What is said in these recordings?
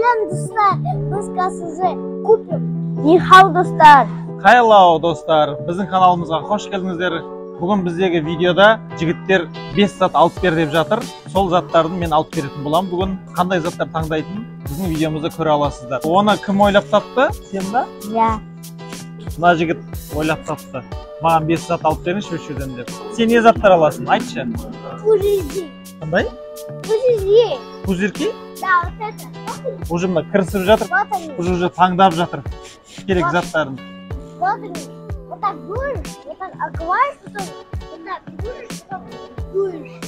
Сәлем, достар, біз қазір купим. Нихау, достар. Хайлау, достар, біздің каналымызға қош келдіңіздер. Бүгін біздегі видеода жігіттер 5 зат алып бер деп жатыр. Сол заттарын мен алып беретін боламын. Бүгін қандай заттар таңдайтынын біздің видеомызда көре аласыздар. Оны кім ойлап тапты? Сен ба? Иә. Мына жігіт ойлап тапты. Маған 5 зат алып беріңізші осы жерден деп. Сен не заттар аласың? Айтшы. Пузырьки. Қандай? Пузырьки. Пузырьки? Да, вот это. Уже мына кірісіп жатыр. Вот они. Уже таңдап жатыр керек заттарын. Вот они. Вот так дуешь, вот так открываешь, потом вот так дуешь, потом дуешь.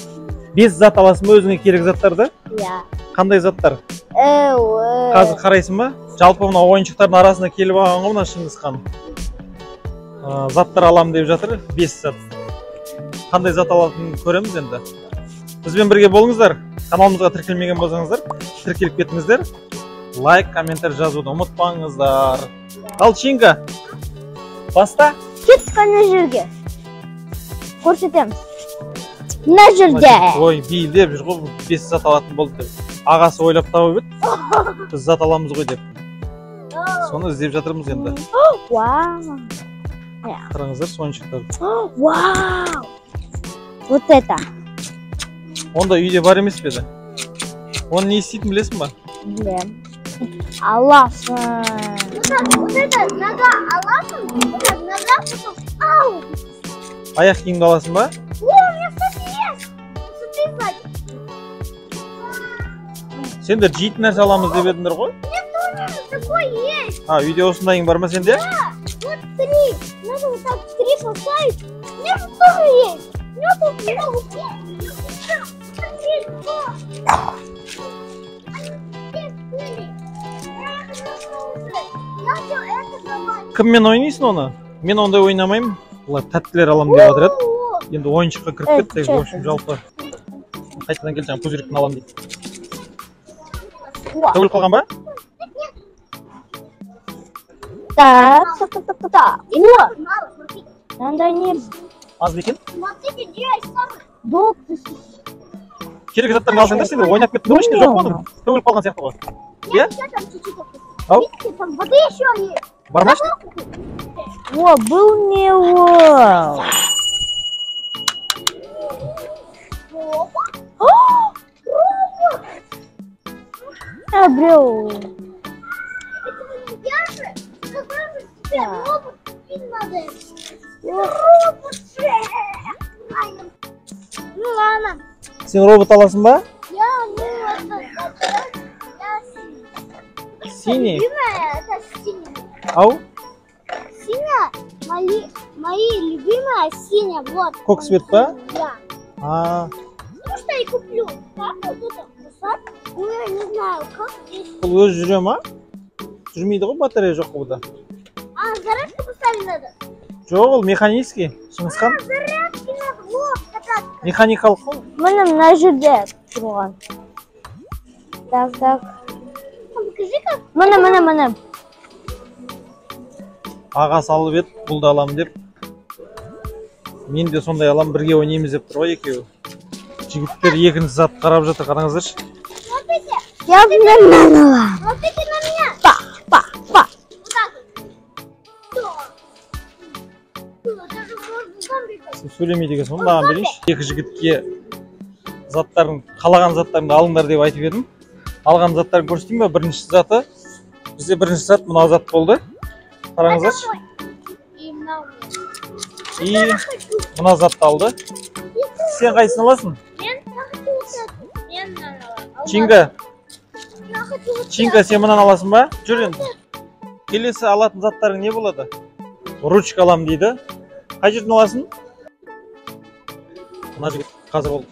5 зат аласың ба өзіңе керек заттарды? Иә. Қандай заттар? Қазір қарайсың ба? Жалпы мына ойыншықтардың арасына келіп алған ғой мына Шыңғысхан. Заттар аламын деп жатыр, 5 зат. Қандай зат алатынын көреміз енді. Бізбен бірге болыңыздар. Каналымызға тіркелмеген болсаңыздар, тіркеліп кетіңіздер. Лайк, комментарий жазуды ұмытпаңыздар. Ал Чинга, баста. Кеттік ана жерге. Көрсетеміз. Мына жерде. Ой, бейілдеп жүр ғой, 5 зат алатын болды деп. Ағасы ойлап тауып еді. Біз зат аламыз ғой деп. Соны іздеп жатырмыз енді. Вау. Қараңыздар, ойыншықтарды. Вау. Вот это. Онда үйде бар емес пе еді? Оны не істейтінін білесің ба? Білем. Аласың. Вот это нога аласың, вот это нога, потом ау. Аяқ киімді аласың ба? О, у меня, кстати, есть. Смотри, сзади. Сендер жейтін нәрсе аламыз деп едіңдер ғой? У меня тоже такой есть. А, үйде осындайың бар ма сенде? Да, вот 3. Надо вот так 3 поставить. У меня же тоже есть. У меня тут много. Кіммен ойнайсың оны? Мен ондай ойнамаймын. Бұлар тәттілер аламын деп жатыр еді. Енді ойыншыққа кіріп кетті. В общем, жалпы қайтадан келіп жаңа пузырьктің аламын дейді. Төгіліп қалған ба? Так, так, так, так, так. Мынандай не? Аз ба екен? Керек заттарын алсаңдар, сендер ойнап кеттіңдер ғой, ішінде жоқ қой оның. Төгіліп қалған сияқты ғой. Иә? Ау? Бар ма ішінде? О, бұл не ол? Біреу. Сен робот аласың ба? Я, ну, это, я синий. Любимая, это синяя. Ау? Синяя, мои любимая синяя, вот. Көк цвет па? Да. А. Ну что я куплю? Как вот это? Ну, я не знаю, как здесь. Бұл өзі жүре ма? Жүрмейді ғой, батарея жоқ қой бұда. А, зарядку поставить надо? Жоқ, ол механический, Шыңғысхан. А, зарядки надо, вот, зарядка. Механикалық қой. Міне мына жерде тұрған. Так, так. Покажи, как. Міне, міне, міне. Ағасы алып еді, бұл да аламын деп. Мен де сондай аламын, бірге ойнаймыз деп тұр ғой екеуі. Жігіттер екінші зат қарап жатыр, қараңыздаршы. Я мынаны аламын. Смотрите на меня. Па, па, па. Вот так вот. Сен сөйлемейді екенсің ғой, маған берейінші. Екі жігітке заттарын, қалаған заттарыңды алыңдар деп айтып едім. Алған заттарын көрсетейін бе? Бірінші заты, бізде бірінші зат мына зат болды. Қараңыздаршы. И мына затты алды. Сен қайсысын аласың? Мен мынаны аламын. Чинга. Чинга, сен мынаны аласың ба? Жүр енді. Келесі алатын заттарың не болады? Ручка аламын дейді. Қай жерден аласың? Мына жігіт қазір ол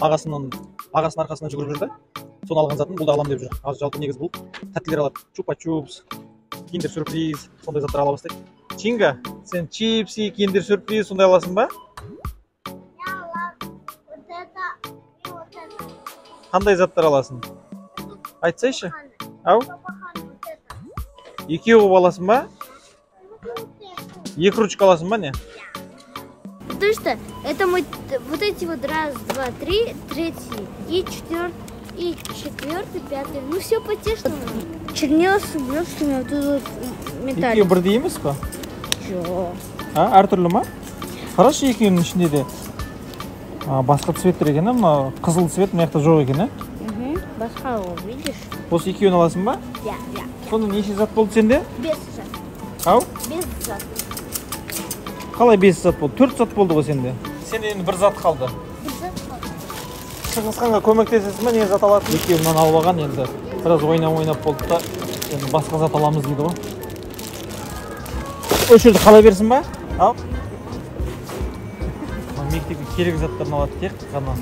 ағасының арқасынан жүгіріп жүрді. Соны алған затын бұл да аламын деп жүр. Аз жалпы негізі бұл тәттілер алады. Чупа-чупс, киндер сюрприз, сондай заттар ала бастайды. Чинга, сен чипсы, киндер сюрприз сондай аласың ба? Я аламын. Вот это и вот это. Қандай заттар аласың? Айтсайшы. Ау? Екеу қылып аласың ба? Екі ручка аласың ба не? Потому что это мой, вот эти вот раз, два, три, третий и четвертый. И четвертый, пятый. Ну все по-честному. Чернила с блестками, вот тут вот металлик. Екеуі бірдей емес па? Жоқ. А, әртүрлі ма? Қарашы, екеуінің ішінде де басқа цветтер екен, ә? Мына қызыл цвет мына жақта жоқ екен, ә? Угу. Басқа ол, видишь? Осы екеуін аласың ба? Иә, иә. Сонда неше зат болды сенде? Бес зат. Ау? Бес зат. Қалай бес зат болды? Төрт зат болды ғой сенде. Сенде енді бір зат қалды. Бір зат қалды. Шыңғысханға көмектесесің ба, не зат алады? Екеуі мынаны алып алған, енді біраз ойнап ойнап болды да, енді басқа зат аламыз дейді ғой. Осы жерде қала берсін ба? Ал. Мына мектепке керек заттарын алады тек қана.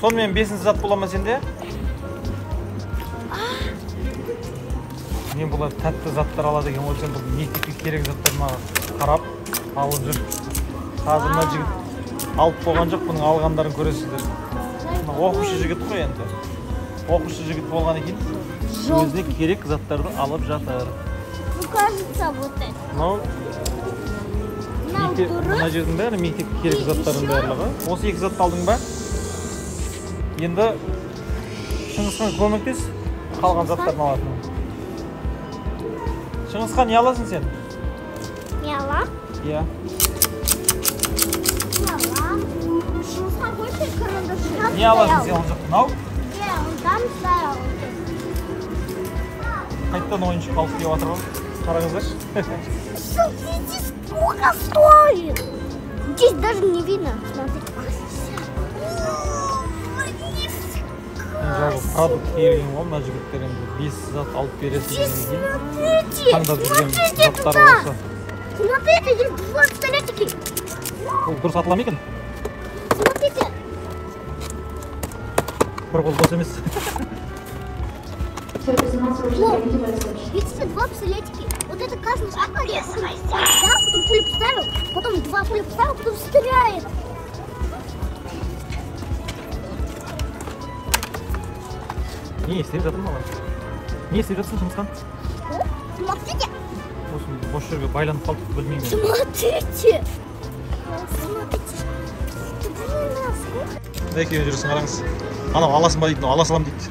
Сонымен бесінші зат бола ма сенде? Мен бұлар тәтті заттар алады екен ғой, сен бұл мектепке керек заттарын қарап алып жүр. Қазір мына жігіт алып болған жоқ, бұның алғандарын көресіздер. Мына оқушы жігіт қой енді. Оқушы жігіт болған екен, өзіне керек заттарды алып жатыр. Ну, кажется, вот это. Мынау Мынау дұрыс. Мына жердің бәрі мектепке керек заттардың барлығы. Осы екі затты алдың ба? Енді Шыңғысхан көмектес, қалған заттарын алатын. Шыңғысхан, не аласың сен? Не алам? Иә. Не алам. Шыңғысхан хочет карандаши? Не аласың сен ол жақта? Мынау? Иә, он там стоял. Қайтадан ойыншық алып келіп жатыр ғой. Қараңыздаршы. Смотрите, сколько стоит! Здесь даже не видно. Смотрите. Жалпы продукт келген ғой мына жігіттер, енді бес зат алып бересің дегеннен кейін Смотрите, таңдап жүрген смотрите заттары туда. осы. Смотрите, здесь два пистолетики. Ол дұрыс атыла ма екен? Смотрите. Бір қол бос емес. О, видите, два пистолетики. Вот это красный шар, я взял, потом пулю поставил, потом два пули поставил, потом стреляет. Не істеп жатыр маған? Не істеп жатсың, Шыңғысхан? Смотрите. Осы бос жерге байланып қалдық, білмеймін енді. Смотрите. Смотрите. Блин, а сколько? Мына екеуі жүрсін, қараңыз. Анау аласың ба дейді, мынау ала саламын дейді.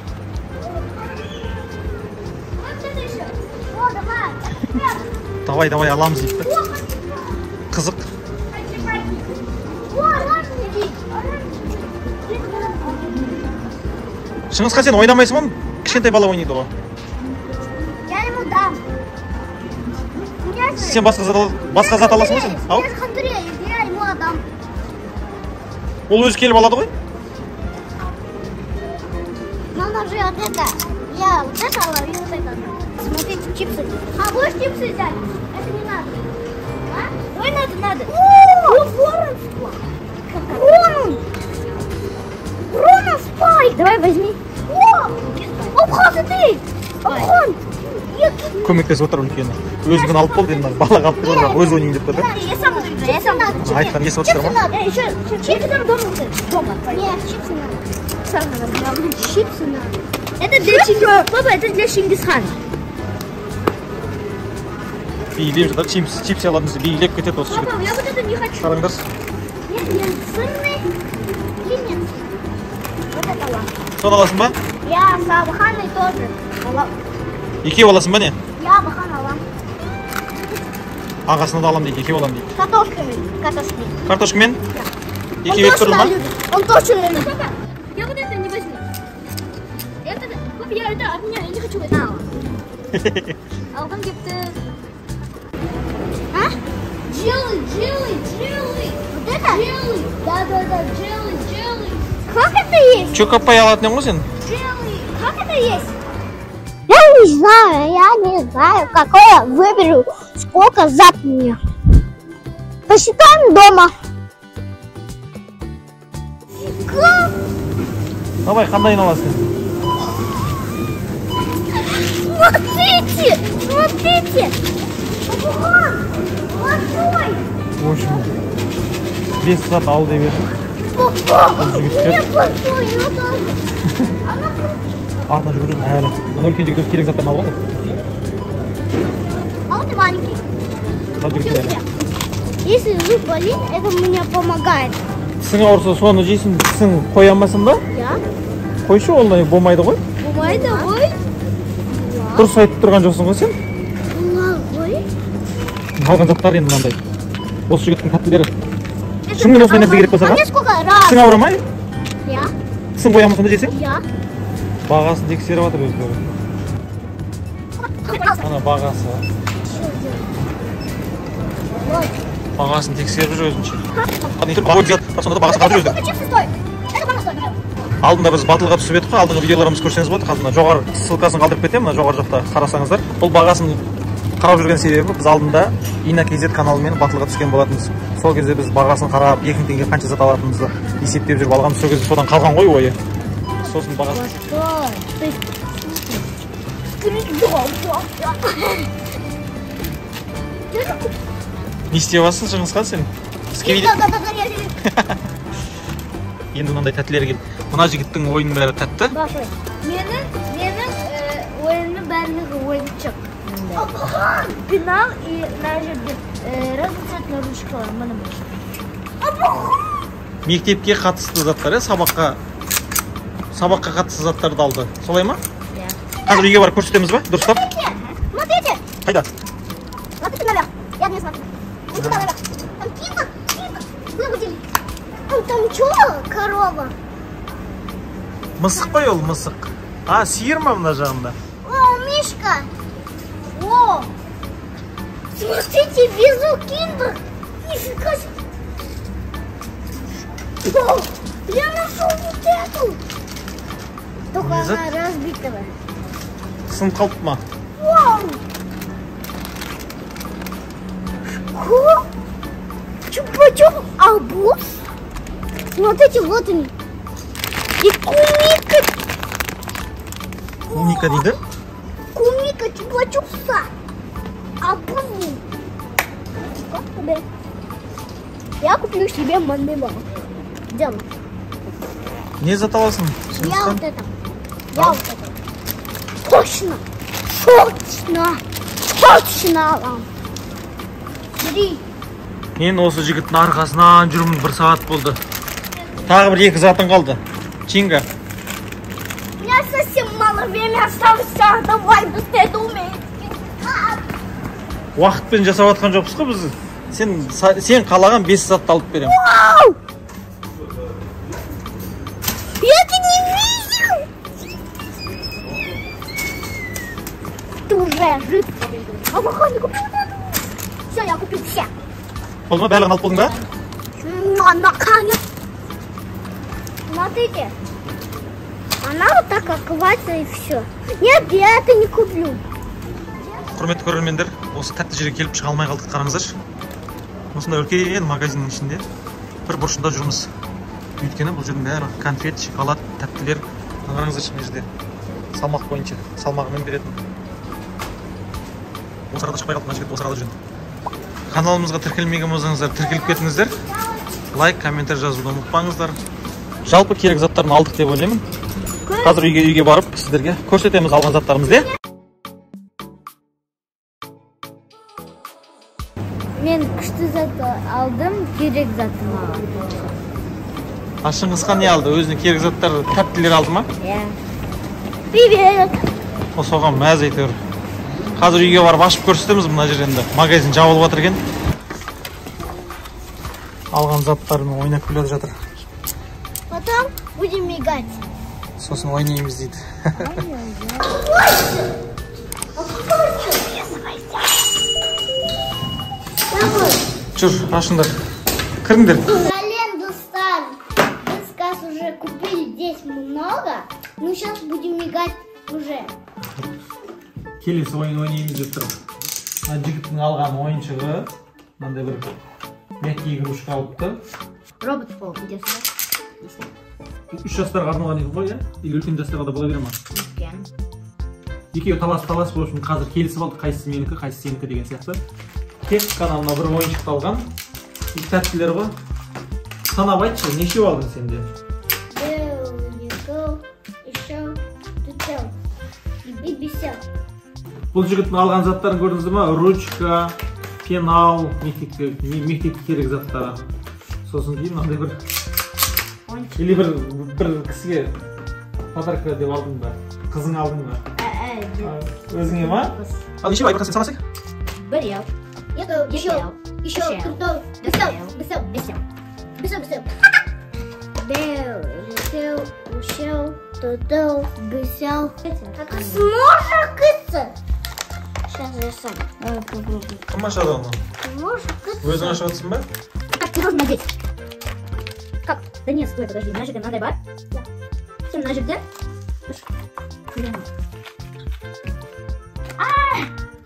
Вот это еще. О, давай. Давай, давай, аламыз дейді. Қызық. О, оранжевый. Шыңғысхан, сен ойнамайсың ба? Кішкентай бала ойнайды ғой. Я ему дам. У меня же- Сен басқа зат басқа зат аласың ғой сен? Ау? Я же хантуре, я ему отдам. Ол өзі келіп алады ғой. Мама же вот это. Я вот это ловлю, вот это. Смотрите, чипсы. А будешь чипсы взять? Это не надо. А? Ой, надо, надо. О, ворон. Ворон. Ворон спайк. Давай возьми. О, обхон, ты. Обхон. Көмектесіп отыр үлкені. Өзімен алып болды енді, балаға алып берді, бірақ өзі ойнайын деп тұр да. Я сам буду играть, я сам надо. Айтқан несі отырсыздар ма? Чипсы надо. Еще чипсы там дома. Дома. Нет, чипсы надо. Сам надо. Чипсы надо. Это для Чингисхана. Папа, это для Чингисхана. Билеп жатыр, чипсы, чипсы алатын десе билеп кетеді осы жігіт. Папа, я вот это не хочу. Қараңдаршы. Нет, нет, сырный или нет? Вот это ладно. Соны аласың ба? Я с Абханой тоже. Алам. Екеу аласың ба не? Я Абхан алам. Ағасына да алам дейді, екеу алам дейді. Картошками. Картошками. Картошкамен? Он Екеу ет точно тұрды ма? любит. Он точно любит. Папа, я вот это не возьму. Это, папа, я это от меня, я не хочу это. Алғым кетті. А? Джелы, джелы, джелы. Вот это? Джелы. Да, да, да, джелы, джелы. Как это есть? Чокопай алатын едің ғой сен? Джелы. Как это есть? Я не знаю, какой я выберу, сколько зад мне. Посчитаем дома. Как? Давай, қандайын аласың? Смотрите, смотрите. Вон, большой. В общем, бес зат ал деп едім. У жігіттер. меня большой, я тоже. Она Артынан жүгіріп әлі. Ана үлкен жігіт өзі керек заттарын алып алды. А вот и маленький. Мына жігіт әлі. Если зуб болит, это мне помогает. Тісің ауырса соны жейсің, тісің қоя алмайсың ба? Я? Қойшы, олай болмайды ғой. Болмайды ғой. Дұрыс айтып тұрған жоқсың ғой сен. Ғой. Алған заттар енді мынандай. Осы жігіттің тәттілері. Шынымен осындай нәрсе керек болса ға? Тісің ауыра ма? Иә. Тісің қоя ма сонда жесең? Иә. Бағасын тексеріп жатыр өздері. Ана бағасы. Бағасын тексеріп жүр өзінше. Сонда бағасын қарап жүр өздері. Алдында біз батылға түсіп едік қой, алдыңғы видеоларымызды көрсеңіз болады. Қазір мына жоғары ссылкасын қалдырып кетемін, мына жоғары жақта қарасаңыздар. Бұл бағасын қарап жүрген себебі біз алдында Ина KZ каналымен батылға түскен болатынбыз. Сол кезде біз бағасын қарап, 2000 теңге қанша зат алатынымызды есептеп жүріп алғанбыз. Сол кезде содан қалған ғой ойы. Сосын бағасын. Не істеп жатсың, Шыңғысхан, сен? Енді мынандай тәттілер келді. Мына жігіттің ойының бәрі тәтті. Менің ойымның барлығы ойыншық. Пенал и мына жерде разноцветный ручкалар. Міне. Мектепке қатысты заттар, сабаққа қатысты заттарды алды. Солай ма? Иә. Қазір үйге барып көрсетеміз ба? Дұрыстап? Смотрите. Қайда? Смотрите наверх. Я не смотрю. Вот туда наверх. Там кита, кита. Выгудили. Там что? Корова. Мысық қой ол, мысық. А, сиыр ма мына жағында? О, мишка. О! Смотрите, везу киндер. Нифига себе. О, я нашел вот эту. Только она разбитая. Сынып қалыпты ма? Вау! Что? Чупа-чуп, арбуз? Смотрите, вот они. И кумика. Кумика дейді? Кумика чупа-чупса. Арбуз. Я куплю себе мармелад. Идем. Не зат аласың? Я вот это. Я вот это. Точно. Точно. Точно алам. 3. Мен осы жігіттің арқасынан жүрмін, 1 сағат болды. Тағы бір 2 затың қалды. Чинга. У меня совсем мало времени осталось. Давай быстрее думай. Уақытпен жасап жатқан жоқпыз ғой біз. Сен қалаған 5 затты алып беремін. Вау! Я это не видел! Ты уже жидкий. А выходи, купил вот эту. Все, я купил все. Болды ма? Барлығын алып болдың ба? Наконец. Смотрите. Она вот так открывается и все. Нет, я это не куплю. Құрметті көрермендер, осы тәтті жерге келіп шыға алмай қалдық, қараңыздаршы. Осындай үлкен магазиннің ішінде бір бұрышында жүрміз. Өйткені бұл жердің бәрі конфет, шоколад, тәттілер. Қараңыздаршы, мына жерде салмақ бойынша салмағымен беретін. Осы арада шықпай қалдық, мына жігіт осы арада жүр. Каналымызға тіркелмеген болсаңыздар, тіркеліп кетіңіздер. Лайк, комментарий жазуды ұмытпаңыздар. Жалпы керек заттарын алдық деп ойлаймын. Қазір үйге барып сіздерге көрсетеміз алған заттарымызды. Мен күшті зат алдым, керек заты маған. А Шыңғысхан не алды? Өзіне керек заттар, тәттілер алды ма? Иә. Привет! О, соған мәз әйтеуір. Қазір үйге барып ашып көрсетеміз мына жерде енді. Магазин жабылып жатыр екен. Алған заттарымен ойнап келе жатыр. Потом будем играть. Сосын ойнаймыз дейді. Жүр, ашыңдар. Кіріңдер. Сәлем, достар. Біз қазір уже купили здесь много. Мы сейчас будем играть уже. Келесі ойын ойнаймыз деп тұр. Мына жігіттің алған ойыншығы мынандай бір мягкий игрушка алыпты. Робот пол, иди сюда. 3 жастарға арналған екен ғой, иә? Или үлкен жастарға да бола бере ма? Үлкен. Екеуі талас-талас, в общем, қазір келісіп алдық, қайсысы менікі, қайсысы сенікі деген сияқты. Тек қана мына бір ойыншықты алған. Тәттілер ғой. Санап айтшы, нешеу алдың сен де? 1, 2, 3, 4, 5. Бұл жігіттің алған заттарын көрдіңіздер ма? Ручка, пенал, мектепке керек заттары. Сосын кейін мынандай бір или бір кісіге Подарка деп алдың ба? Қызың алдың ба? Өзіңе ма? Ал неше Айбархан, сен санасай? Біреу. Екі, үшеу, төртеу, бесеу, бесеу, бесеу. Бесеу, бесеу. Біреу, екеу, үшеу, төртеу, бесеу. Сможешь кыться? Сейчас я сам. Кім ашады оны? Өзің ашып отырсың ба? Как ты должен надеть? Как? Да нет, стой, подожди. Мына жерде мынандай бар. Сен мына жерде.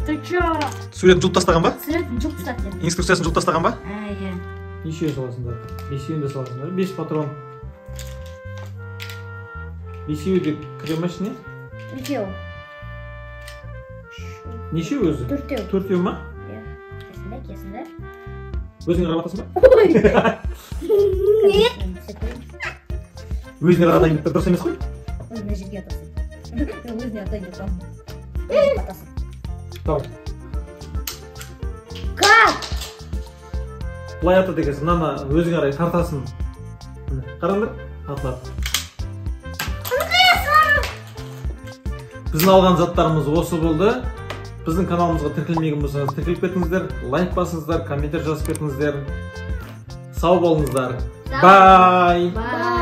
Ты чё? Суретін жұлып тастаған ба? Суретін жұлып тастады. Инструкциясын жұлып тастаған ба? Иә. Нешеу саласыңдар? Бесеуін де саласыңдар. 5 патрон. Бесеуі де кіре ма ішіне? Екеу. Нешеу өзі? Төртеу. Төртеу ма? Иә. Кесіңдер, кесіңдер. Өзіңе қарап атасың ба? Нет. Өзіңе қарап атайын деп дұрыс емес қой? Ой, мына жерге атасың. Өзіңе атайын деп атасың. Давай. Как? Былай атады екенсің, мынаны өзіңе қарай тартасың. Міне, қараңдар, атылады. Біздің алған заттарымыз осы болды. Біздің каналымызға тіркелмеген болсаңыз, тіркеліп кетіңіздер, лайк басыңыздар, комментарий жазып кетіңіздер. Сау болыңыздар. Бай! Бай!